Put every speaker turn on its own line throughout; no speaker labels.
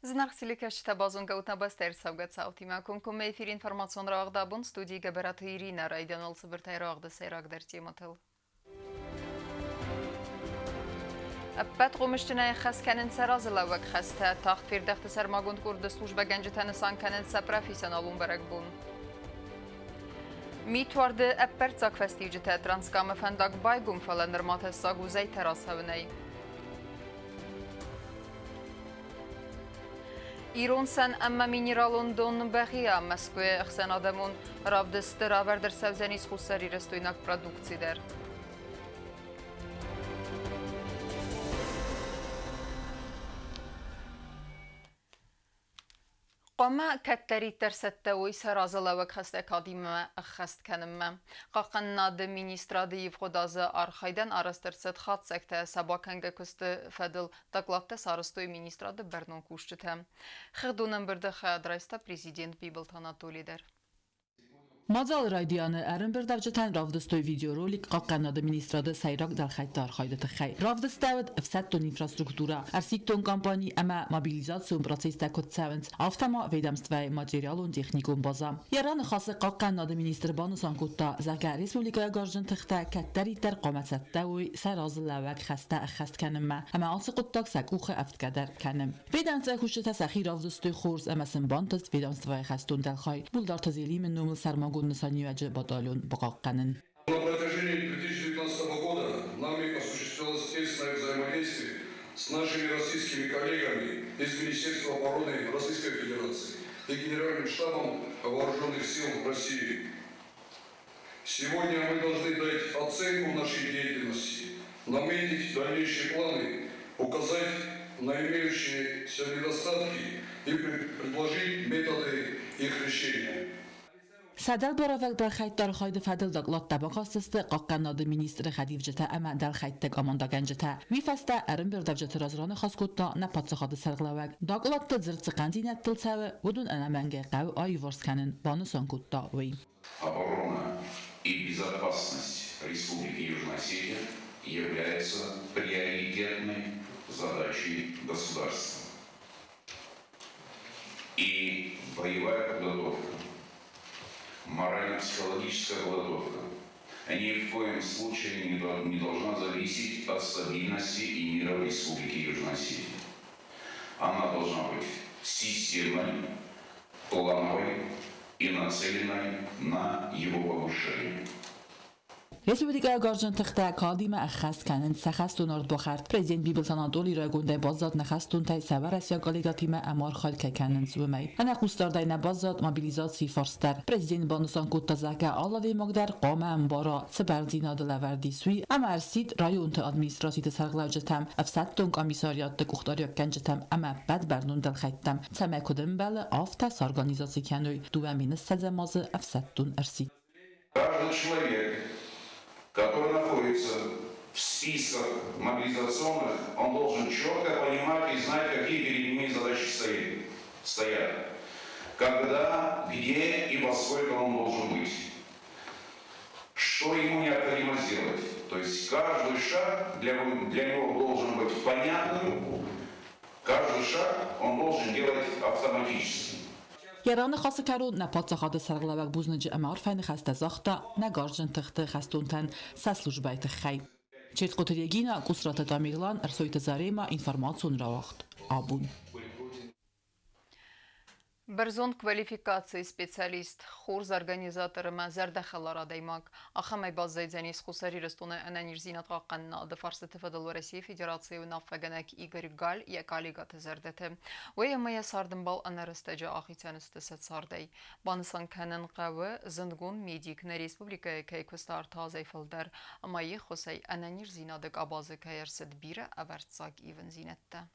Зынаргъ телекӕсджытӕ, базонгӕ ут нӕ бӕстӕйы ӕрцӕугӕ цаутимӕ. Комкоммӕ эфир информацион рауагъд абон, студийы Гӕбӕраты Иринӕ. Райдианыл цыбыртӕй рауагъды сӕйрагдӕр темӕтыл. Ӕппӕт хъомысджынӕй ӕххӕст кӕнынц сӕ разылӕууӕг хӕстӕ. Тагъд фердӕхты сӕрмагонд къорды службӕгӕнджытӕ нысан кӕнынц сӕ профессионалон бӕрӕгбон. Митуарды ӕппӕрццаг фӕстиуджытӕ: Транскамы фӕндаг байгом, фӕлӕ нырма тӕссаг у зӕйтӕ рацӕуынӕй. Ирон сӕн ӕмӕ минералон дон Бӕгъиа: Мӕскуыйы ӕхсӕнадӕмон равдысты равӕрд ӕрцӕудзӕнис хуссарирыстойнаг продукци дӕр. Хъуамӕ кӕддӕриддӕр цӕттӕ уой сӕ разылӕууӕг хӕстӕ кадимӕ ӕххӕст кӕнынмӕ. Хъахъхъӕнынады министрады ивгъуыд азы архайдӕн арӕзт ӕрцыд хатдзӕгтӕ, сӕ бакӕнгӕ куысты фӕдыл докладтӕ сарӕзтой министрады бӕрнон кусджытӕ. Хыгъдон ӕмбырды хайад райста президент Бибылты Анатоли дӕр.
Мадзалы райдианы ӕрӕмбырдуӕвджытӕн равдыстой видеоролик Хъахъхъӕнынады министрады сӕйраг дӕлхӕйтты архайды тыххӕй. Равдыстӕуыд, ӕфсӕддон инфраструктурӕ, ӕрсидтон кампани ӕмӕ мобилизацион процесстӕ куыд цӕуынц, афтӕ ма ведомствӕйы материалон-техникон базӕ. Йӕ раныхасы Хъахъхъӕнынады министр банысан кодта, зӕгъгӕ, республикӕйы гарзджын тыхтӕ кӕддӕриддӕр хъуамӕ цӕттӕ уой сӕ разылӕууӕг хӕстӕ ӕххӕст кӕнынмӕ ӕмӕ ацы хъуыддаг сӕ къухы ӕфтгӕ дӕр кӕны. Ведомствӕйы кусджытӕ сӕхи равдыстой хорз ӕмӕ сын бантыст ведомствӕйы хӕстон дӕлхай Булдарты Зелимы номыл сӕрмагонд нысаниуӕджы батальон бахъахъхъӕнын.
На протяжении 2019 года нами осуществлялось тесное взаимодействие с нашими российскими коллегами из Министерства обороны Российской Федерации и Генеральным штабом Вооруженных сил России. Сегодня мы должны дать оценку нашей деятельности, наметить дальнейшие планы, указать на имеющиеся недостатки и предложить методы их решения.
Сӕ дӕлбарӕвӕг дӕлхӕйтты архайды фӕдыл докладтӕ бакастысты хъахъхъӕнынады министры хӕдивджытӕ ӕмӕ дӕлхӕйтты командӕгӕнджытӕ. Уый фӕстӕ ӕрӕмбырдуӕвджыты раз раныхас кодта нӕ паддзахады сӕргълӕууӕг. Докладты дзырд цы хъӕндзинӕдтыл цӕуы, уыдон ӕнӕмӕнгӕй хъӕуы аиуварс кӕнын, банысан кодта уый.
Оборона и безопасность Республики Южная Осетия является приоритетной задачей государства. И боевая подготовка, морально-психологическая подготовка ни в коем случае не должна зависеть от стабильности и мира в Республике Южная Осетия. Она должна быть системной, плановой и нацеленной на его повышение.
Республикӕйы гарзджын тыхтӕ кадимӕ ӕххӕст кӕнынц сӕ хӕстон ардбахӕрд. Президент Бибылты Анатоли райгондӕй баззад нӕ хӕстонтӕй сӕ уӕрӕсейаг коллегӕтимӕ ӕмархайд кӕй кӕнынц, уымӕй. Ӕнӕхъусдардӕй нӕ баззад мобилизацийы фарст дӕр. Президент банысан кодта, зӕгъгӕ, алы адӕймаг дӕр хъуамӕ ӕмбара, цы бӕрндзинады лӕвӕрд ис, уый, ӕмӕ ӕрсидт районты администрациты сӕргълӕуджытӕм, ӕфсӕддон къамисариатты къухдариуӕггӕнджытӕм ӕмӕ ӕппӕт бӕрнон дӕлхӕйттӕм, цӕмӕй куыд ӕмбӕлы, афтӕ сорганизаци кӕной 2020-ӕм азы ӕфсӕддон ӕрсидт.
Каждый человек, который находится в списках мобилизационных, он должен четко понимать и знать, какие перед ними задачи стоят. Когда, где и во сколько он должен быть. Что ему необходимо сделать. То есть каждый шаг для него должен быть понятным, каждый шаг он должен делать автоматически.
Йӕ раныхасы кӕрон нӕ паддзахады сӕргълӕууӕг бузныджы ӕмӕ арфӕйы ныхӕстӕ загъта нӕ гарзджын тыхты хӕстонтӕн сӕ службӕйы тыххӕй. Четкъоты Регина, Къусраты Тамерлан, Ӕрсойты Заремӕ, информацион рауагъд «Абон».
Бӕрзонд квалификацийы специалист, хорз организатор ӕмӕ зӕрдӕхӕлар адӕймаг. Ахӕмӕй баззайдзӕнис Хуссар Ирыстоны ӕнӕниздзинад хъахъхъӕнынады фарстыты фӕдыл Уӕрӕсейы Федерацийы уынаффӕгӕнӕг Игорь Галь йӕ коллегӕты зӕрдӕты. Уый ӕмӕ йӕ цардӕмбал ӕнӕрӕстӕджы ахицӕн сты сӕ цардӕй. Банысан кӕнын хъӕуы, зындгонд медик нӕ республикӕйы кӕй куыста 3 азӕй фылдӕр, ӕмӕ йе ххуысӕй ӕнӕниздзинады къабазы кӕй ӕрцыд бирӕ ӕвӕрццаг ивындзинӕдтӕ.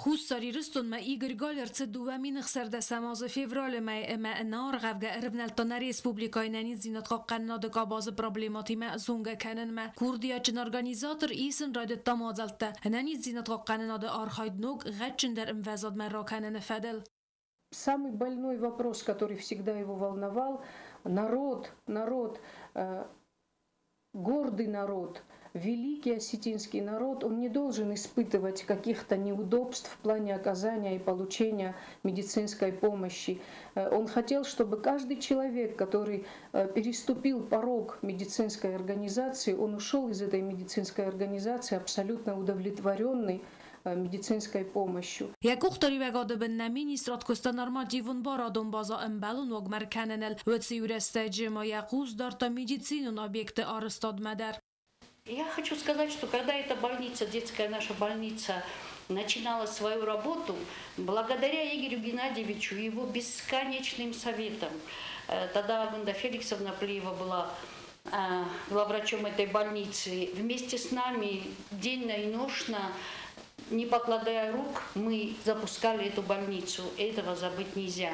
Хуссар Ирыстонмӕ Игорь Галь ӕрцыд 2016 азы февралы мӕй ӕмӕ ӕнӕаргъӕвгӕ ӕрывнӕлдта нӕ республикӕйы ӕнӕниздзинад хъахъхъӕнынады къабазы проблемӕтимӕ зонгӕ кӕнынмӕ. Курдиатджын организатор исын райдыдта мадзӕлттӕ ӕнӕниздзинад хъахъхъӕнынады архайд ног, гъӕдджындӕр ӕмвӕзадмӕ ракӕныны фӕдыл.
Самый больной вопрос, который всегда его волновал, народ, народ, гордый народ, великий осетинский народ, он не должен испытывать каких-то неудобств в плане оказания и получения медицинской помощи. Он хотел, чтобы каждый человек, который переступил порог медицинской организации, он ушел из этой медицинской организации абсолютно удовлетворенный медицинской помощью.
Йӕ къухдариуӕгады бын нӕ министрад куыста нормативон барадон базӕ ӕмбӕлон уагмӕ ӕркӕныныл. Уыцы иурӕстӕджы ма йӕ хъус дардта медицинон объекты арӕзтадмӕ дӕр.
Я хочу сказать, что когда эта больница, детская наша больница, начинала свою работу, благодаря Игорю Геннадьевичу и его бесконечным советам, тогда Агунда Феликсовна Плиева была главврачом этой больницы, вместе с нами денно и ношно, не покладая рук, мы запускали эту больницу. Этого забыть нельзя.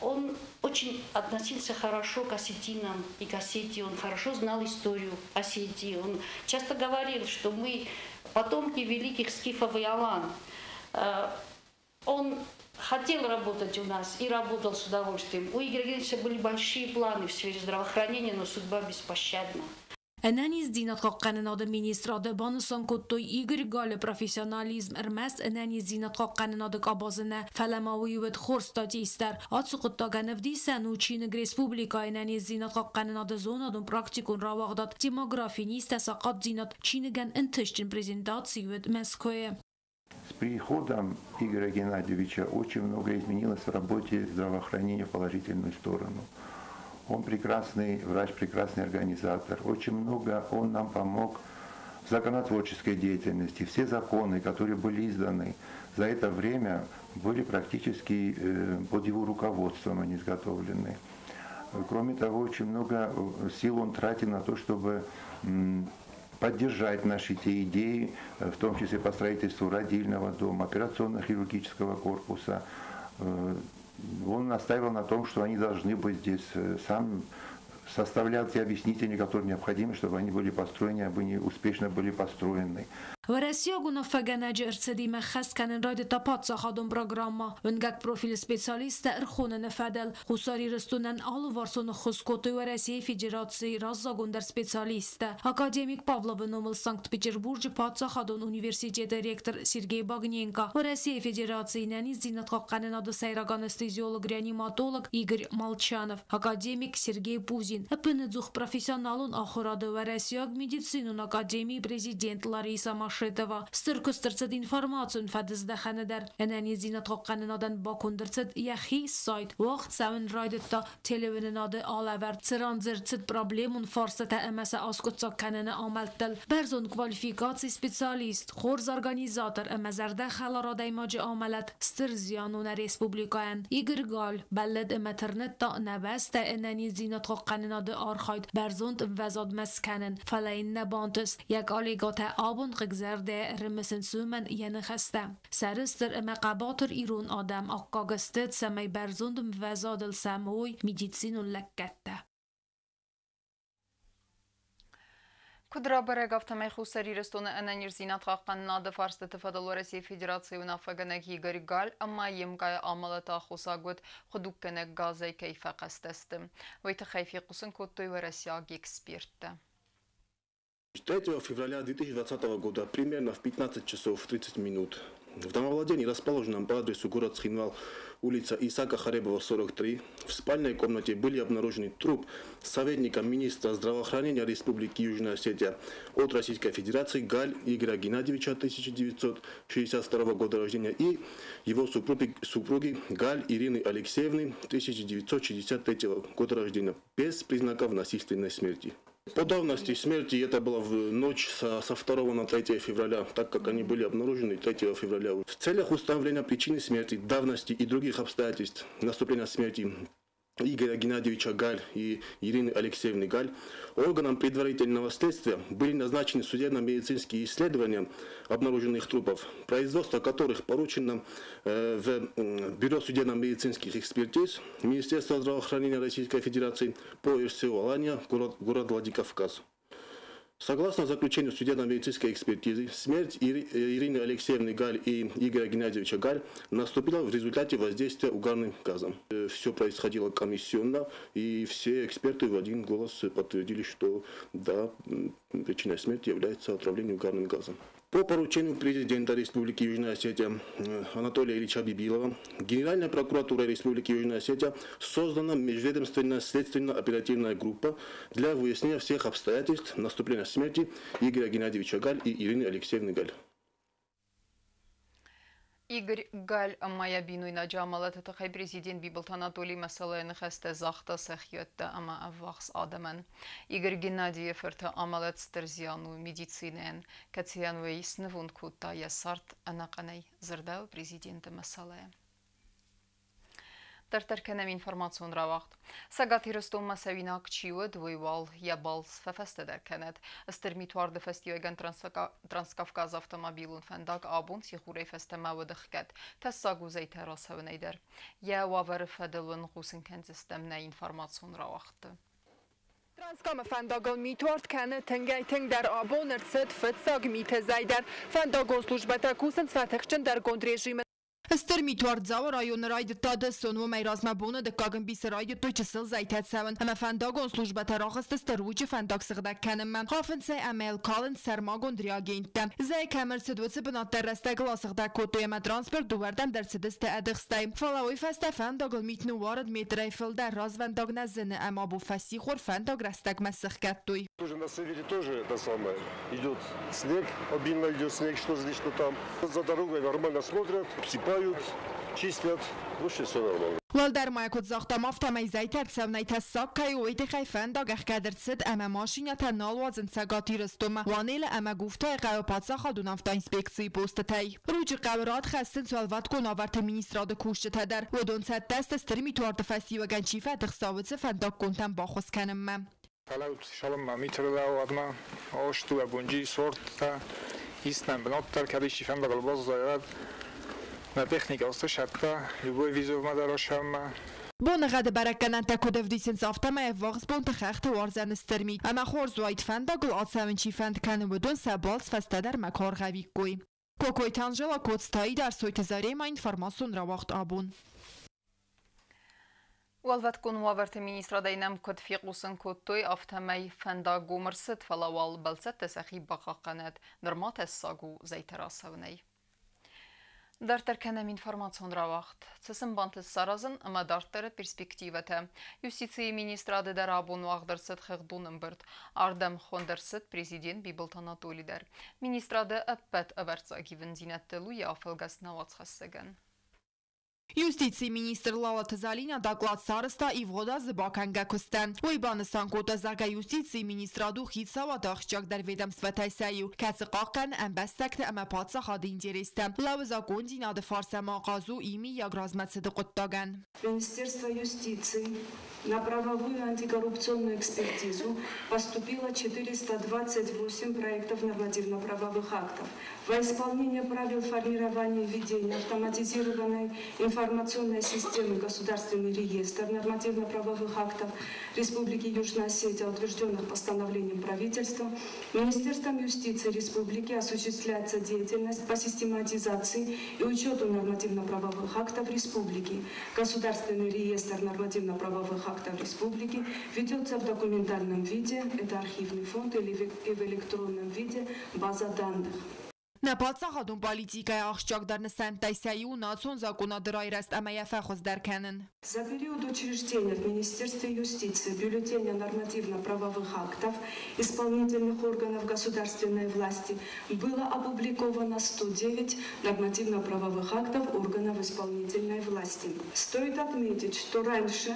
Он очень относился хорошо к осетинам и к Осетии. Он хорошо знал историю Осетии. Он часто говорил, что мы потомки великих скифов и алан. Он хотел работать у нас и работал с удовольствием. У Игоря Геннадьевича были большие планы в сфере здравоохранения, но судьба беспощадна.
Ӕнӕниздзинад хъахъхъӕнынады министрады банысан кодтой Игорь Галы профессионализм ӕрмӕст ӕнӕниздзинад хъахъхъӕнынады къабазы нӕ, фӕлӕ ма уый уыд хорз статист дӕр. Ацы хъуыддагӕн ӕвдисӕн у чиныг республикӕйы ӕнӕниздзинад хъахъхъӕнынады зонадон-практикон рауагъдад «Демографи, низтӕ, сахъатдзинад». Чиныгӕн ӕнтыстджын презентаци уыд Мӕскуыйы.
С приходом Игоря Геннадьевича очень многое изменилось в работе здравоохранения в положительную сторону. Он прекрасный врач, прекрасный организатор. Очень много он нам помог в законотворческой деятельности. Все законы, которые были изданы за это время, были практически под его руководством они изготовлены. Кроме того, очень много сил он тратил на то, чтобы поддержать наши те идеи, в том числе по строительству родильного дома, операционно-хирургического корпуса. Он настаивал на том, что они должны быть здесь, сам составлял те объяснительные, которые необходимы, чтобы они были построены, они успешно были построены.
Уӕрӕсейаг уынаффӕгӕнӕджы ӕрцыдимӕ хӕст кӕнын райдыдта паддзахадон программӕ уынгӕг профилы специалисттӕ ӕрхоныны фӕдыл. Хуссар Ирыстонӕн алыварсон ӕххуыс кодтой Уӕрӕсейы Федерацийы раззагондӕр специалисттӕ. Академик Павловы номыл Санкт-Петербурджы паддзахадон университеты ректор Сергей Багненко, Уӕрӕсейы Федерацийы ӕнӕниздзинад хъахъхъӕнынады сӕйраг анестезиолог-реаниматолог Игорь Молчанов, академик Сергей Пузин, ӕппынӕдзух профессионалон ахуырады Уӕрӕсейаг медицинон академийы президент Лариса Машетова. Стыр куыст ӕрцыд информацион фӕдыздӕхӕны дӕр. Ӕнӕниздзинад хъахъхъӕнынадӕн баконд ӕрцыд йӕхи сайт. Уагъд цӕуын райдыдта телеуынынады алӕвӕрд, цыран дзырд цыд проблемон фарстатӕ ӕмӕ сӕ аскъуыддзаг кӕныны амӕлттыл. Бӕрзонд квалификацийы специалист, хорз организатор ӕмӕ зӕрдӕхӕлар адӕймаджы амӕлӕт стыр зиан у нӕ республикӕйӕн. Игорь Галь бӕллыд ӕмӕ тырныдта нӕ бӕстӕйы ӕнӕниздзинад хъахъхъӕнынады архайд бӕрзонд ӕмвӕзадмӕ скӕнын, фӕлӕ йын нӕ бантыст. Йӕ коллегӕтӕ абон хъыгзӕрдӕйӕ ӕрымысынц уымӕн йӕ ныхӕстӕ. Сӕрыстыр ӕмӕ хъӕбатыр ирон адӕм аккаг сты, цӕмӕй бӕрзонд ӕмвӕзадыл сӕмой медицинон лӕггӕдтӕ.
Куыд рабӕрӕг, афтӕмӕй Хуссар Ирыстоны ӕнӕниздзинад хъахъхъӕнынады фарстыты фӕдыл Уӕрӕсейы Федерацийы уынаффӕгӕнӕг Игорь Галь ӕмӕ йе мкъайы амӕлӕты аххосаг уыд, хуыдуггӕнӕг газӕй кӕй фӕхъӕстӕ сты. Уый тыххӕй фехъусын кодтой уӕрӕсейаг эксперттӕ.
3 февраля 2020 года примерно в 15 часов 30 минут в домовладении, расположенном по адресу город Цхинвал, улица Исака Харебова, 43, в спальной комнате были обнаружены труп советника министра здравоохранения Республики Южная Осетия от Российской Федерации Галь Игоря Геннадьевича, 1962 года рождения, и его супруги Галь Ирины Алексеевны, 1963 года рождения, без признаков насильственной смерти. По давности смерти это было в ночь со 2 на 3 февраля, так как они были обнаружены 3 февраля. В целях установления причины смерти, давности и других обстоятельств наступления смерти Игоря Геннадьевича Галь и Ирины Алексеевны Галь органам предварительного следствия были назначены судебно-медицинские исследования обнаруженных трупов, производство которых поручено в Бюро судебно-медицинских экспертиз Министерства здравоохранения Российской Федерации по РСО Алания, город Владикавказ. Согласно заключению судебно-медицинской экспертизы, смерть Ирины Алексеевны Галь и Игоря Геннадьевича Галь наступила в результате воздействия угарным газом. Все происходило комиссионно, и все эксперты в один голос подтвердили, что да, причиной смерти является отравление угарным газом. По поручению президента Республики Южная Осетия Анатолия Ильича Бибилова, Генеральная прокуратура Республики Южная Осетия создана межведомственная следственно-оперативная группа для выяснения всех обстоятельств наступления смерти Игоря Геннадьевича Галь и Ирины Алексеевны Галь.
Игорь Галь ӕмӕ йӕ бинойнаджы амӕлӕты тыххӕй президент Бибылты Анатолий мӕсӕллӕйы ныхӕстӕ загъта сӕ хиуӕттӕ ӕмӕ ӕввахс адӕмӕн. Игорь Геннадийы фырты амӕлӕт стыр зиан у медицинӕйӕн, кӕцыйӕн уый снывонд кодта йӕ цард ӕнӕхъӕнӕй, дзырдӕуы президенты мӕсӕллӕйы. Дарддӕр кӕнӕм информацион рауагъд. Цӕгат Ирыстонмӕ цӕуинаг чи уыд, уый уал йӕ балц фӕфӕстӕдӕр кӕнӕд. Стыр митуарды фӕстиуӕгӕн Транскавказы автомобилон фӕндаг абон сихорӕй фӕстӕмӕ уыд ӕхгӕд. Тӕссаг у зӕйтӕ рацӕуынӕй дӕр. Йӕ уавӕры фӕдыл уын хъусын кӕндзыстӕм нӕ информацион рауагъдты.
Транскамы фӕндагыл митуард кӕны тынгӕй-тынгдӕр. Абон ӕрцыд фыццаг миты зӕй дӕр. Фӕндагон службӕтӕ кусынц фӕтыхджындӕргонд режимы. Стыр митуард Дзауы районы райдыдта дысон. Уымӕй размӕ боны дыккаг ӕмбисы райдыдтой чысыл зӕйтӕ цӕуын ӕмӕ фӕндагон службӕтӕ рахызтысты Ручъы фӕндаг сыгъдӕг кӕнынмӕ. Хафынц ӕй ӕмӕ йыл калынц сӕрмагонд реагенттӕ. Зӕй кӕм ӕрцыд, уыцы бынат дӕр рӕстӕгыл асыгъдӕг кодтой ӕмӕ транспорт дыууӕрдӕм дӕр цыдысты ӕдыхстӕй. Фӕлӕ уый фӕстӕ фӕндагыл мит ныууарыд метрӕй фылдӕр, развӕндаг нӕ зыны ӕмӕ абон фӕссихор фӕндаг рӕстӕгмӕ сыхгӕдтой.
Тоже на севере тоже это самое. Идет снег, обильно идет снег, что здесь, что там. За дорогой нормально смотрят, обсыпают, чистят. Вообще все нормально.
Уӕлдӕр ма куыд загътам, афтӕмӕй зӕйтӕ ӕрцӕуынӕй тӕссаг кӕй у, уый тыххӕй фӕндаг ӕхгӕд ӕрцыд ӕмӕ машинӕтӕ нал уадзынц Цӕгат Ирыстонмӕ Уанелы ӕмӕ Гуфтайы хъӕуы паддзахадон автоинспекцийы постытӕй. Ручъы хъӕуы рад хӕссынц Уӕлвӕткон уавӕрты министрады кусджытӕ дӕр. Уыдон цӕттӕ сты стыр митуарды фӕстиуӕгӕн чи фӕтыхса, уыцы фӕндаггонтӕн баххуыс кӕнынмӕ.
Фӕлӕ цалынмӕ мит ӕрлӕууӕд-ма, аст бонджи сорттӕ, ис нӕм бынат дӕр, кӕд исчи фӕндагыл баззайӕд. Нӕ техникӕ ӕрцӕттӕ, любой вызовмӕ дӕр рацӕуынмӕ.
Боныгъӕды бӕрӕггӕнӕнтӕ куыд ӕвдисынц, афтӕмӕй ӕввахс бонты хӕхты уардзӕн стыр мит. Ӕмӕ хорз уаид, фӕндагыл ацӕуын чи фӕнд кӕны, уыдон сӕ балц фӕстӕдӕрмӕ куы аргъӕвиккой. Кокойты Анжела, Коцты Аидар, Сойты Заремӕ, информацион рауагъд абон.
Уӕлвӕткон уавӕрты министрадӕй нӕм куыд фехъусын кодтой, афтӕмӕй фӕндаг гом ӕрцыд, фӕлӕ уал бӕлццӕттӕ сӕхи бахъахъхъӕнӕд, нырма тӕссаг у зӕйтӕ рацӕуынӕй. Дарддӕр кӕнӕм информацион рауагъд. Цы сын бантыст саразын ӕмӕ дарддӕры перспективӕтӕ. Юстицийы министрады дӕр абон уагъд ӕрцыд хыгъдон ӕмбырд. Ардӕм хуынд ӕрцыд президент Бибылты Анатоли дӕр. Министрады ӕппӕт ӕвӕрццаг ивындзинӕдтыл у йӕ афӕлгӕст нӕ уацхӕссӕгӕн.
Юстицийы министр Лалыты Залинӕ доклад сарӕзта ивгъуыд азы бакӕнгӕ куыстӕн. Уый банысан кодта, зӕгъгӕ, юстицийы министрад у хицауады ахсджиагдӕр ведомствӕтӕй сӕ иу, кӕцы хъахъхъӕны ӕмбӕстӕгты ӕмӕ паддзахады интерестӕ, лӕууы закондзинады фарс ӕмӕ ахъаз у иумиаг размӕцыды хъуыддагӕн.
Министерство юстиции на правовую антикоррупционную экспертизу поступило 428 проектов нормативно-правовых актов. Во исполнение правил формирования и ведения автоматизированной информационной системы Государственный реестр нормативно-правовых актов Республики Южная Осетия, утвержденных постановлением правительства, Министерством юстиции Республики осуществляется деятельность по систематизации и учету нормативно-правовых актов Республики. Государственный реестр нормативно-правовых актов Республики ведется в документальном виде, это архивный фонд, или в электронном виде база данных.
Нӕ паддзахадон политикӕйы ахсджиагдӕр нысӕнттӕй сӕ иу национ закъонады райрӕзт ӕмӕ йӕ фӕхуыздӕр кӕнын.
За период учреждения в Министерстве юстиции бюллетеня нормативно-правовых актов исполнительных органов государственной власти было опубликовано 109 нормативно-правовых актов органов исполнительной власти. Стоит отметить, что раньше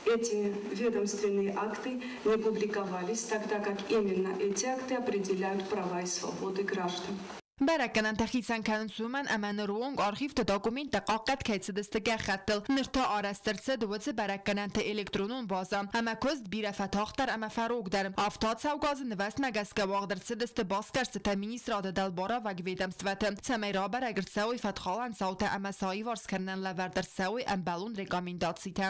эти ведомственные акты не публиковались, тогда как именно эти акты определяют права и свободы граждан.
Бӕрӕггӕнӕнтӕ хицӕн кӕнынц уымӕн, ӕмӕ ныры онг архивты документтӕ хъахъхъӕд кӕй цыдысты гӕххӕттыл. Ныр та арӕзт ӕрцыд уыцы бӕрӕггӕнӕнты электронон базӕ, ӕмӕ куыст бирӕ фӕтагъддӕр ӕмӕ фӕрогдӕр. Афтӕ ацӕугӕ азы нывӕзтмӕ гӕсгӕ уагъд ӕрцыдысты басгӕрстытӕ министрады дӕлбарӕвӕг ведомствӕты, цӕмӕй рабӕрӕг ӕрцӕуой фӕткхалӕн цаутӕ ӕмӕ сӕ аиварс кӕнынӕн лӕвӕрд ӕрцӕуой ӕмбӕлон рекомендацитӕ.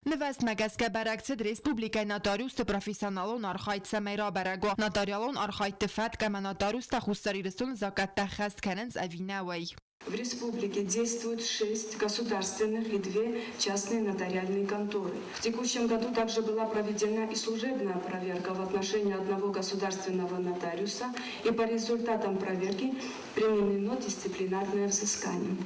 Нывӕзтмӕ гӕсгӕ бӕрӕг цыд республикӕйы нотариусты профессионалон архайд, цӕмӕй рабӕрӕг уа, нотариалон архайдты фӕтк ӕмӕ нотариустӕ Хуссар Ирыстоны закъӕттӕ ӕххӕст кӕнынц ӕви нӕ, уый.
В республике действуют 6 государственных и 2 частные нотариальные конторы. В текущем году также была проведена и служебная проверка в отношении одного государственного нотариуса, и по результатам проверки применено дисциплинарное взыскание.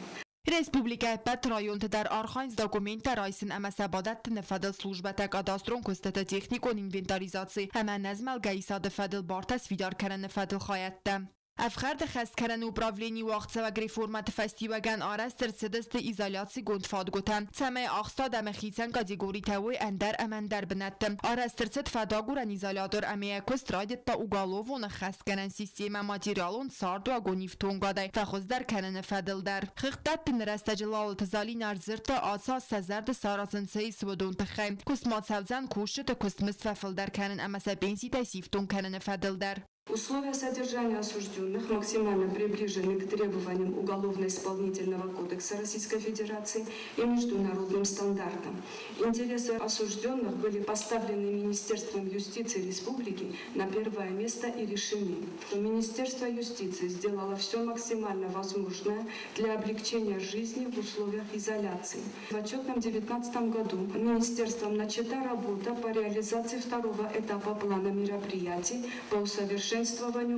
Республикӕйы ӕппӕт районты дӕр архайынц документтӕ райсын ӕмӕ сӕ бадӕттыны фӕдыл службӕтӕ кадастрон куыстыты техникон инвентаризаци ӕмӕ ӕнӕзмӕлгӕ исады фӕдыл бартӕ сфидар кӕныны фӕдыл хайӕдтӕ. Ӕфхӕрды хӕст кӕныны управленийы уагъдцӕуӕг реформӕты фӕстиуӕгӕн арӕзт ӕрцыдысты изоляцигонд фадгуытӕ, цӕмӕй ахст адӕмы хицӕн категоритӕ уой ӕндӕр ӕмӕ ӕндӕр бынӕтты. Арӕзт ӕрцыд фӕдагурӕн изолятор ӕмӕ йӕ куыст райдыдта уголовон ӕххӕстгӕнӕн системӕ материалон цардуагон ифтонгадӕй фӕхуыздӕр кӕныны фӕдыл дӕр. Хыгъддӕттыны рӕстӕджы Лалыты Залинӕ ӕрдзырдта, ацы аз сӕ зӕрды саразын цы ис, уыдон тыххӕй. Куыст ма цӕудзӕн кусджыты куыстмызд фӕфылдӕр кӕнын ӕмӕ сӕ пенситӕй сифтонг кӕныны фӕдыл дӕр.
Условия содержания осужденных максимально приближены к требованиям Уголовно-исполнительного кодекса Российской Федерации и международным стандартам. Интересы осужденных были поставлены Министерством юстиции Республики на первое место и решены. Министерство юстиции сделало все максимально возможное для облегчения жизни в условиях изоляции. В отчетном 2019 году министерством начата работа по реализации второго этапа плана мероприятий по усовершенствованию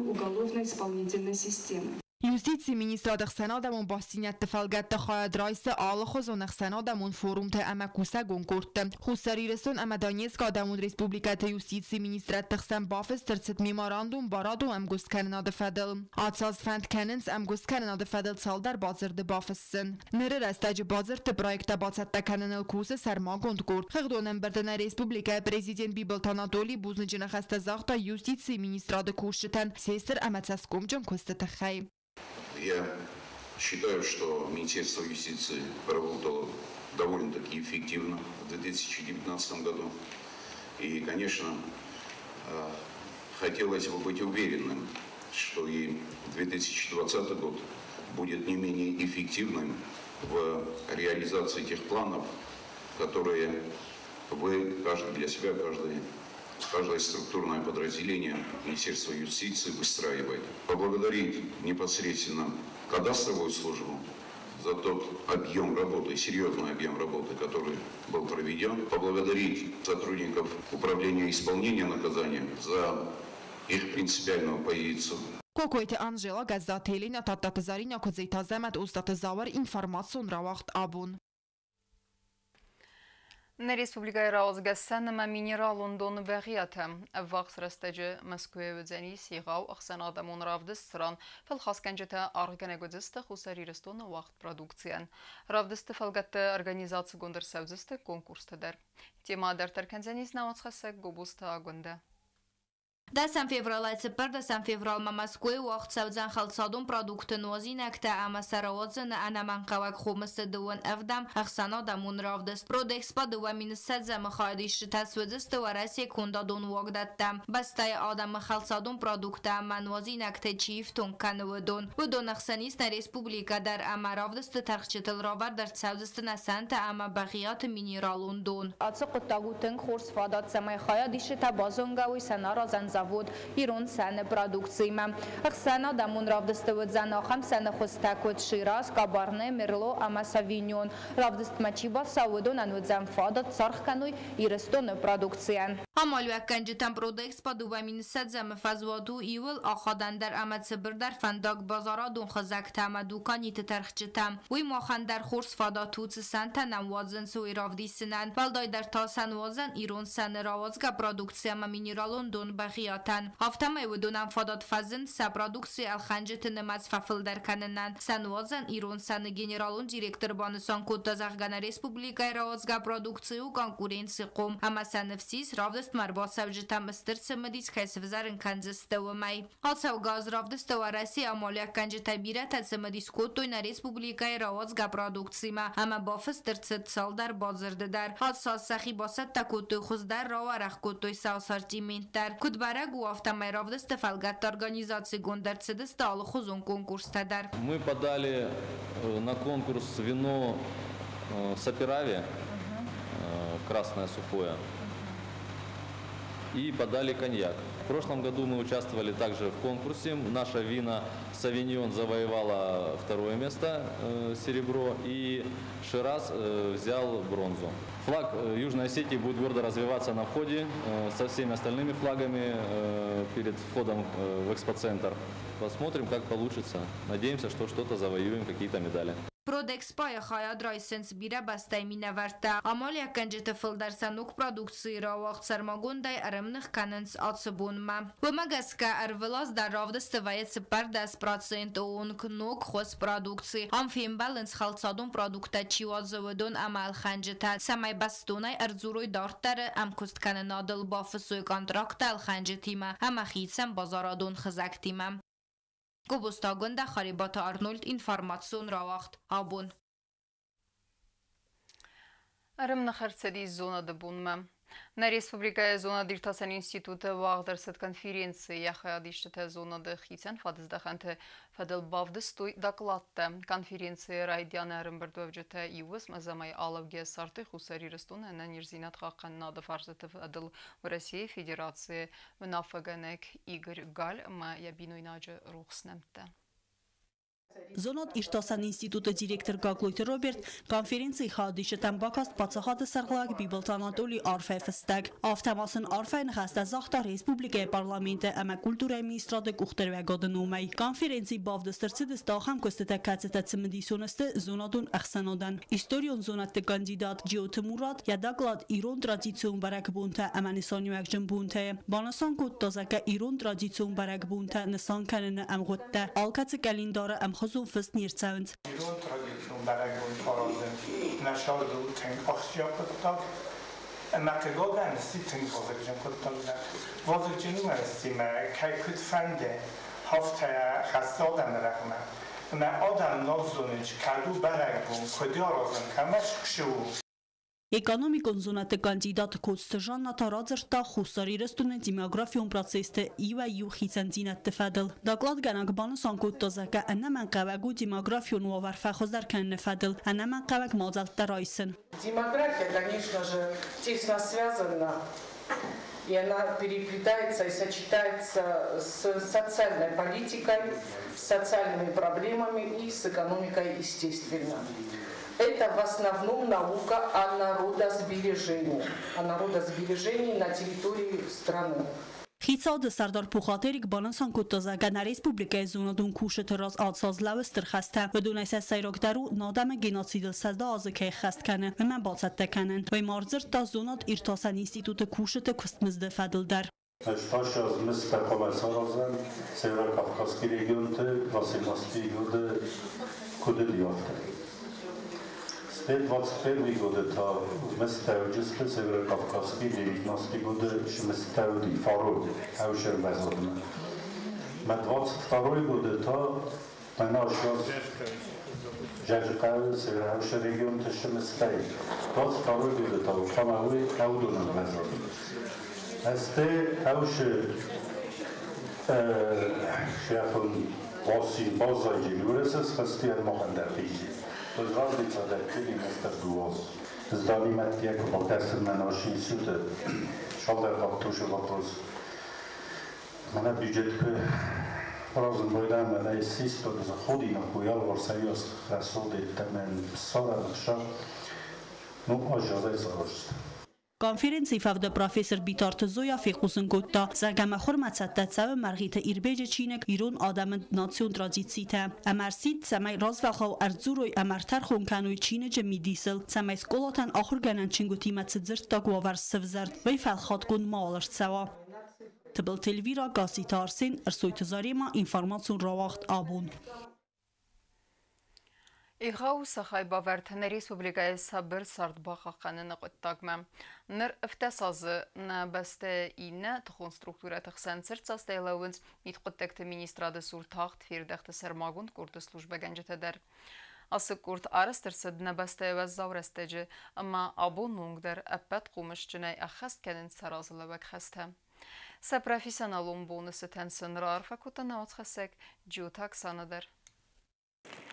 уголовно-исполнительной системы.
Юстицийы министрад ӕхсӕнадӕмон бастдзинӕдты фӕлгӕтты хайад райсы алыхуызон ӕхсӕнадӕмон форумты ӕмӕ кусӕгон къордты. Хуссар Ирыстон ӕмӕ Донецкы Адӕмон Республикӕты юстицийы министрӕдты хсӕн бафыст ӕрцыд меморандум барадон ӕмгуысткӕнынады фӕдыл. Ацы аз фӕнд кӕнынц ӕмгуысткӕнынады фӕдыл цалдӕр бадзырды бафыссын. Ныры рӕстӕджы бадзырдты проекттӕ бацӕттӕ кӕныныл кусы сӕрмагонд къорд. Хыгъдон ӕмбырды нӕ республикӕйы президент Бибылты Анатоли бузныджы ныхӕстӕ загъта юстицийы министрады кусджытӕн се стыр ӕмӕ цӕсгомджын куысты тыххӕй.
Я считаю, что Министерство юстиции работало довольно-таки эффективно в 2019 году. И, конечно, хотелось бы быть уверенным, что и 2020 год будет не менее эффективным в реализации тех планов, которые вы, каждый для себя, каждое структурное подразделение Министерства юстиции выстраивает. Поблагодарить непосредственно кадастровую службу за тот объем работы, серьезный объем работы, который был проведен. Поблагодарить сотрудников Управления исполнения наказания за их принципиальную позицию.
Кокойты Анжела, Гӕззаты Еленӕ, Тадтаты Зӕринӕ, Куыдзеты Азӕмӕт, Остъаты Зауыр, информацион рауагъд Абон.
Нӕ республикӕйы рауадзгӕ сӕн ӕмӕ минералон доны Бӕгъиатӕ. Ӕввахс рӕстӕджы Мӕскуыйы уыдзӕнис егъау ӕхсӕнадӕмон равдыст, цыран фӕлхасгӕнджытӕ аргъгӕнӕг уыдзысты Хуссар Ирыстоны уагъд продукцийӕн. Равдысты фӕлгӕтты организацигонд ӕрцӕудзысты конкурстӕ дӕр. Темӕ дарддӕр кӕндзӕнис нӕ уацхӕссӕг Гобозты Агуындӕ.
10 февралӕй 14 февралмӕ Мӕскуыйы уагъд цӕудзӕн хӕлцадон продуктты, нуазинӕгтӕ ӕмӕ сӕ рауадзыны ӕнӕмӕнгхъӕуӕг хомысы 27-ӕм ӕхсӕнадӕмон равдыст. Продэкспо 2020-ы хайадисджытӕ суыдзысты Уӕрӕсейы кондадон уагдӕттӕ, бӕстӕйы адӕмы хӕлцадон продукттӕ ӕмӕ нуазинӕгтӕй чи ифтонг кӕны, уыдон. Уыдон ӕхсӕн ис нӕ республикӕ дӕр ӕмӕ равдысты тӕрхджытыл равӕрд ӕрцӕудзысты нӕ сӕнтӕ ӕмӕ Бӕгъиаты минералон дон. Ацы хъуыддаг у тынг хорз фадат, цӕмӕй хайадисджытӕ базонгӕ уой сӕнаразӕн завод Ирон сӕны продукциимӕ. Ӕхсӕнадӕмон равдысты уыдзӕн ахӕм сӕны хуызтӕ, куыд Шираз, Кабарне, Мерло ӕмӕ Савиньон. Равдыстмӕ чи бацӕуы, уыдонӕн уыдзӕн фадат саргъ кӕной Ирыстоны продукцийӕн. Амалиуӕггӕнджытӕн Продэкспо 2020-ы фӕзуат у иууыл ахадӕндӕр ӕмӕ цыбырдӕр фӕндаг базарадон хызӕгтӕ ӕмӕ дуканиты тӕрхджытӕм. Уый махӕн дӕр хорз фадат у, цы сӕнтӕ нӕм уадзынц, уый равдисынӕн. Уӕлдайдӕр та сӕн уадзӕн Ирон сӕны рауадзгӕ продукци ӕмӕ минералон дон Бӕгъиатӕн. Афтӕмӕй уыдонӕн фадат фӕзынд сӕ продукци ӕлхӕнджыты нымӕц фӕфылдӕр кӕнынӕн. Сӕнуадзӕн Ирон сӕны генералон директор банысан кодта, зӕгъгӕ, нӕ республикӕйы рауадзгӕ продукци у конкуренцихъом ӕмӕ сӕ ныфс ис, равдыстмӕ ӕрбацӕуджытӕм стыр цымыдис кӕй сывзӕрын кӕндзысты, уымӕй. Ацӕугӕ аз равдысты Уӕрӕсейы амалиуӕггӕнджытӕй бирӕтӕ цымыдис кодтой нӕ республикӕйы рауадзгӕ продукциимӕ ӕмӕ бафыст ӕрцыд цалдӕр бадзырды дӕр. Ацы аз сӕхи бацӕттӕ кодтой хуыздӕр, рауӕрӕх кодтой сӕ ассортимент дӕр. Куыд бӕрӕг у, афтӕмӕй равдысты фӕлгӕтты организацигонд ӕрцыдысты алыхуызон конкурстӕ дӕр.
Мы подали на конкурс вино Саперави. красное сухое и подали коньяк. В прошлом году мы участвовали также в конкурсе. Наша вина «Совиньон» завоевала второе место, серебро, и «Шираз» взял бронзу. Флаг Южной Осетии будет гордо развеваться на входе со всеми остальными флагами перед входом в экспоцентр. Посмотрим, как получится. Надеемся, что что-то завоюем, какие-то медали.
Продэкспойы хайад райсынц бирӕ бӕстӕйы минӕвӕрттӕ. Амалиуӕггӕнджыты фылдӕр сӕ ног продукцийы рауагъд сӕрмагондӕй ӕрӕмных кӕнынц ацы бонмӕ. Уымӕ гӕсгӕ ӕрвылаз дӕр равдысты вӕййы 14 проценты онг ног хуыз продукци. Ам фембӕлынц хӕлцадон продукттӕ чи уадзы, уыдон ӕмӕ ӕлхӕнджытӕ, цӕмӕй бӕстонӕй ӕрдзурой дарддӕры ӕмкуысткӕнынадыл, бафыссой контракттӕ ӕлхӕнджытимӕ ӕмӕ хицӕн базарадон хызӕгтимӕ. Гобозты Агуындӕ, Харебаты Арнольд, информацион рауагъд «Абон».
Ӕрӕмных ӕрцыдис зонады бонмӕ. Нӕ республикӕйы зонад-иртасӕн институты уагъд ӕрцыд конференци. Йӕ хайадисджытӕ зонады хицӕн фӕдыздӕхӕнты фӕдыл бавдыстой докладтӕ. Конференцийы райдианы ӕрӕмбырдуӕвджытӕ иу уысм ӕдзӕмӕй алӕугӕ ссардтой Хуссар Ирыстоны ӕнӕниздзинад хъахъхъӕнынады фарстыты фӕдыл Уӕрӕсейы Федерацийы уынаффӕгӕнӕг Игорь Галь ӕмӕ йӕ бинойнаджы рухс нӕмттӕ.
Зонад-иртасӕн институты директор Гаглойты Роберт конференцийы хайадисджытӕм бакаст паддзахады сӕргълӕууӕг Бибылты Анатолийы арфӕйы фыстӕг. Афтӕ ма сын арфӕйы ныхӕстӕ загъта республикӕйы парламенты ӕмӕ культурӕйы министрады къухдариуӕгады номӕй. Конференцийы бавдыст ӕрцыдысты ахӕм куыстытӕ, кӕцытӕ цымыдисон сты зонадон ӕхсӕнадӕн. Историон зонӕдты кандидат Джиоты Мурат йӕ доклад «Ирон традицион бӕрӕгбонтӕ ӕмӕ нысаниуӕгджын бонтӕ» банысан кодта, зӕгъгӕ, ирон традицион бӕрӕгбонтӕ нысан кӕныны ӕмгъуыдтӕ алкӕцы къӕлиндары ӕмхуызон фыст не рцӕуынц.
Ирон традицион бӕрӕгбон аразын нӕ зӕрдыл тынг ахсджиаг хъуыддаг. Ӕмӕ хъыгагӕн сси тынг вазыгджын хъуыддаг дӕр. Вазыгджын уымӕн сси, мӕ кӕй куыд фӕнды, афтӕ хӕссы адӕмы рӕгъмӕ. Ӕмӕ адӕм нал зонынц, кӕд у бӕрӕгбон, куыд аразын, кӕмӕ цы у.
Экономикон зонӕдты кандидат Коцты Жанна та радзырдта Хуссар Ирыстоны демографион процессты иуӕй-иу хицӕндзинӕдты фӕдыл. Докладгӕнӕг банысан кодта, зӕгъгӕ, ӕнӕмӕнгхъӕуӕг у демографион уавӕр фӕхуыздӕр кӕныны фӕдыл ӕнӕмӕнгхъӕуӕг мадзӕлттӕ райсын.
Демография, конечно же, тесно связана, и она переплетается и сочетается с социальной политикой, с социальными проблемами и с экономикой, естественно. Это в основном наука о народосбережении на территории страны.
Хицауады сӕрдар Пухаты Эрик банысан кодта, зӕгъгӕ, нӕ республикӕйы зонадон кусджыты раз ацы аз лӕууы стыр хӕстӕ. Уыдонӕй сӕ сӕйрагдӕр у, нӕ адӕмы геноцидыл 100 азы кӕй ӕххӕст кӕны, уымӕ бацӕттӕ кӕнын. Уый ма ӕрдзырдта зонад-иртасӕн институты кусджыты куыстмызды фӕдыл дӕр.
18 аз мыздтӕ хъуамӕ саразӕм Северо-Кавказский регионты 18 годы куыд уыди, афтӕ. Стӕй 21 годы та мыздтӕ уыдысты Северо-Кавказский 19 годы мыздтӕ уыди фарон ӕвзӕр базармӕ. Мӕ 22 годы та мӕнӕ аз Джаджыхъӕуы Северо регионты мыздтӕй. 22 годы та хъуамӕ уый ӕвдоны базар. Стӕй ӕвшы шефон Баси базайджи юресес христиан мохандартизи. Разница да 14 дуоз. Здани метки балкасыр на наши институты. Шалдар тоже вопрос. Мана бюджет разом бойдан мана систо заходи на коял варсайос хасоде тамен сара ша. Ну, ажазай сарашт.
Конференцийы фӕвды профессор Битарты Зоя фехъусын кодта, зӕгъгӕ, мыхуырмӕ цӕттӕ цӕуы Мӕргъиты Ирбеджы чиныг «Ирон адӕмы национ традицитӕ». Ӕмӕ ӕрсидт, цӕмӕй развӕлгъау ӕрдзурой ӕмӕ ӕртӕрхон кӕной чиныджы мидисыл, цӕмӕй скъолатӕн ахуыргӕнӕн чингуытимӕ цы дзырддаг уавӕр сӕвзӕрд, уый фӕлхатгонд мауал ӕрцӕуа. Тыбылты Эльвира, Гасситы Арсен, Ӕрсойты Заремӕ, информацион рауагъд «Абон».
Егъау сӕ хайбавӕрд нӕ республикӕйы сабыр цард бахъахъхъӕныны хъуыддагмӕ. Ныр 17 азы нӕ бӕстӕйы иннӕ тыхон структурӕты хсӕн цырддзастӕй лӕууынц мидхъуыддӕгты министрады цур тагъд фердӕхты сӕрмагонд къорды службӕгӕнджытӕ дӕр. Ацы къорд арӕзт ӕрцыд нӕ бӕстӕйы уӕззау рӕстӕджы ӕмӕ абоны онг дӕр ӕппӕт хъомысджынӕй ӕххӕст кӕнынц сӕ разылӕууӕг хӕстӕ. Сӕ профессионалон боны цытӕн сын раарфӕ кодта нӕ уацхӕссӕг Джиоты Оксана дӕр.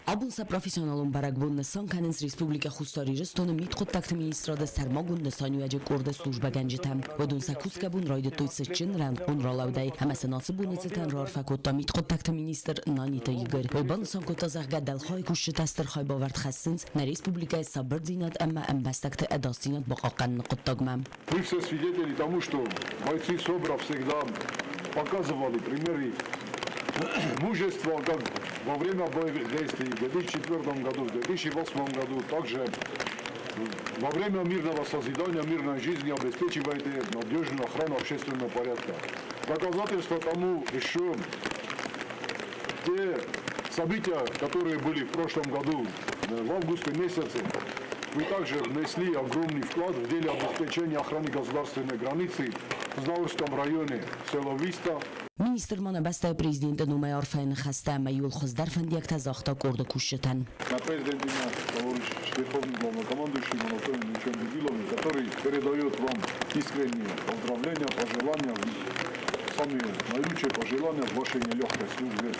Абон сӕ профессионалон бӕрӕгбон нысан кӕнынц Республикӕ Хуссар Ирыстоны Мидхъуыддӕгты министрады сӕрмагонд нысаниуӕджы къорды службӕгӕнджытӕ. Уыдон сӕ кусгӕ бон райдыдтой цытджын рӕнхъон ралӕудӕй ӕмӕ сын ацы боны цытӕн раарфӕ кодта мидхъуыддӕгты министр Наниты Игорь. Уый банысан кодта, зӕгъгӕ, дӕлхайы кусджытӕ стыр хайбавӕрд хӕссынц нӕ республикӕйы сабырдзинад ӕмӕ ӕмбӕстӕгты ӕдасдзинад бахъахъхъӕныны хъуыддагмӕ.
Мы все свидетели тому, что бойцы СОБРа всегда показывали примеры мужества, как во время боевых действий в 2004 году, в 2008 году, также во время мирного созидания, мирной жизни обеспечиваете надежную охрану общественного порядка. Доказательство тому еще те события, которые были в прошлом году, в августе месяце, вы также внесли огромный вклад в деле обеспечения охраны государственной границы в Знаурском районе, село Виста.
Министр ма нӕ бӕстӕйы президенты номӕй арфӕйы ныхӕстӕ ӕмӕ иууыл хуыздӕр фӕндиӕгтӕ загъта къорды кусджытӕн.
На президентимӕ товарищ верховный главнокомандующий Анатолий Ильичем Бибиловым, который передает вам искренние поздравления, пожелания, самые наилучшие пожелания в вашей нелегкой службе.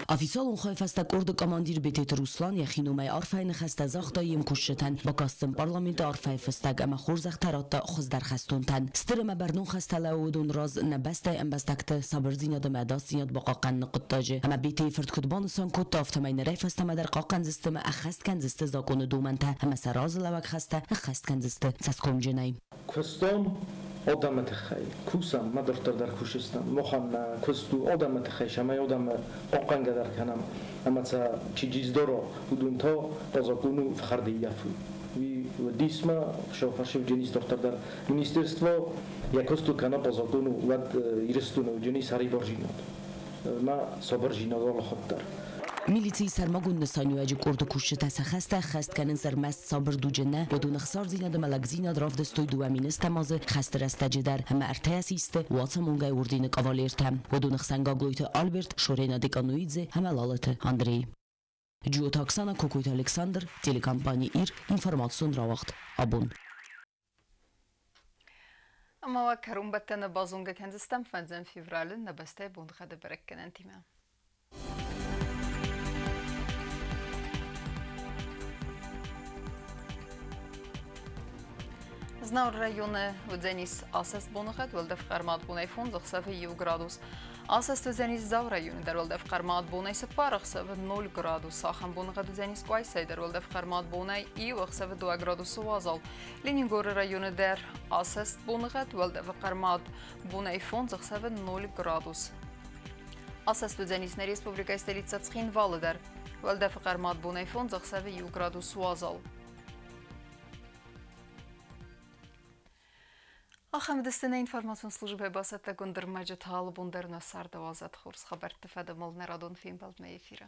Официалон хайы фӕстӕ къорды командир Бететы Руслан йӕхи номӕй арфӕйы ныхӕстӕ загъта йе мкусджытӕн, бакаст сын парламенты арфӕйы фыстӕг ӕмӕ хорзӕхтӕ радта хуыздӕр хӕстонтӕн. Стыр ӕмӕ бӕрнон хӕстӕ лӕууы уыдон раз нӕ бӕстӕйы ӕмбӕстӕгты сабырдзинад ӕмӕ ӕдасдзинад бахъахъхъӕныны хъуыддаджы. Ӕмӕ Бетейы фырт куыд банысан кодта, афтӕмӕй нырӕй фӕстӕмӕ дӕр хъахъхъӕндзысты ӕмӕ ӕххӕст кӕндзысты закъоны домӕнтӕ ӕмӕ сӕ разылӕууӕг хӕстӕ ӕххӕст кӕндзысты цӕсгомджынӕй.
Куыстон адӕмы тыххӕй, кусӕм, ма дарддӕр дӕр кусдзыстӕм. Махӕн нӕ куыст у адӕмы тыххӕй, цӕмӕй адӕмы хъахъхъӕнгӕ дӕр кӕнӕм. Ӕмӕ сӕ чи джиздора, уыдон та закъон у фхӕрд ӕййафы. Уый уыдис ма фӕсивджынис дарддӕр дӕр. Министерство йӕ куыст кӕна по закону, уӕд Ирыстоны уыджыни сӕрибарзинад. Ма сабырзинад алы хатт дӕр.
Милицийы сӕрмагонд нысаниуӕджы къорды кусджытӕ сӕ хӕстӕ ӕххӕст кӕнынц ӕрмӕст сабыр дуджы нӕ, уыдон ӕхсардзинад ӕмӕ лӕгдзинад равдыстой 2010 азы хӕсты рӕстӕджы дӕр ӕмӕ ӕртӕйӕ систы Уацамонгӕйы ордены кавалертӕ. Уыдоны хсӕн Гаглойты Альберт, Шорена Декануидзе ӕмӕ Лалыты Андрей. Джиоты Оксана, Кокойты Александр, телекомпани Ир, информацион рауагъд Абон.
Ӕмӕ уӕ кӕронбӕттӕны базонгӕ кӕндзыстӕм 5 февралы нӕ бӕстӕйы боныгъӕды бӕрӕггӕнӕнтимӕ. Знауыр районы уыдзӕнис асӕст боныгъӕд, уӕлдӕф хъӕрмад бонӕй 5, ӕхсӕвы 1 градус. Асӕст уыдзӕнис Дзауы районы дӕр, уӕлдӕф хъӕрмад бонӕй 4, ӕхсӕвы 0 градус. Ахӕм боныгъӕд уыдзӕнис Къуайсайы дӕр, уӕлдӕф хъӕрмад бонӕй 1, ӕхсӕвы 2 градусы уазал. Ленингоры районы дӕр асӕст боныгъӕд, уӕлдӕфы хъӕрмад бонӕй 5, ӕхсӕвы 0 градус. Асӕст уыдзӕнис нӕ республикӕйы столицӕ Цхинвалы дӕр. Уӕлдӕфы хъӕрмад бонӕй 5, ӕхсӕвы 1 градус уазал. Ахӕм уыдысты нӕ информацион службӕйы бацӕттӕгонд ӕрмӕджытӕ. Алы бон дӕр нӕ царды уадзӕд хорз хабӕртты фӕдыл нӕ радон фембӕлдмӕ эфиры.